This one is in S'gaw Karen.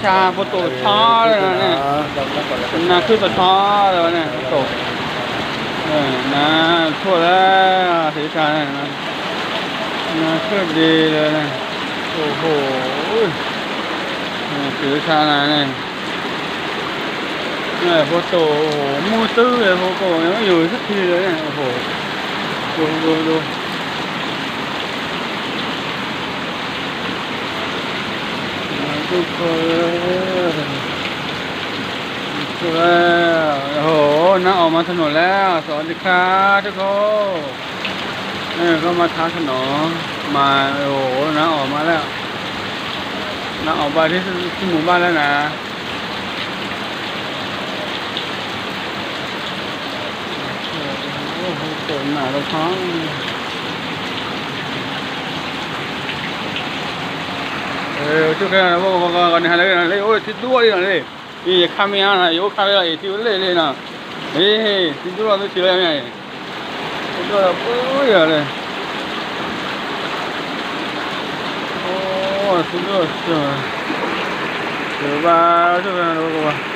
ဆါဖိတိာ်ထီလၢန့ၣ်, နၤခုၣ်တထီလၢန့ၣ် ဖိတိာ်, နၤထိၣ်လၢ သ့ၣ်ဆါန့ၣ်, နၤခုၣ်ဒ့လၢန့ၣ်, အိၣ်ဟိ, သ့ၣ်ဆါနၤန့ၣ်, ဖိတိာ်, မုၢ်တုၤလၢဖိကိာ် မ့ၢ်ယိၤသထံလၢန့ၣ်, အိၣ်ဟိ, ဒိဒိဒိ နၤအီၣ်မၤထနိၣ်လဲၣ်, စီၤဒံခါတခိၣ်, ကမၤထါထနီၣ်, မၤ, နၤအီၣ်မၤလဲၣ်, နၤအီၣ်ဘၣ်ထံ ထံမိၢ်ဘၣ်လဲၣ်နၤ, နၤလီၤဖး ထံဒူၣ်အီၤလံနီၤလံ, ယအိၣ်ခါမ့ၢ်ဧါနီၤ, ယအိၣ်ခါလၢအံၤ ထံဝဲလဲၣ်လံနီၤ, ထံဒူၣ်လီၤသုထံလၢမ့ၢ်, ထံဒူၣ်လီၤပှဲၤလံ, ထံဒူၣ်လီၤစၢၤ, ဘၣ်,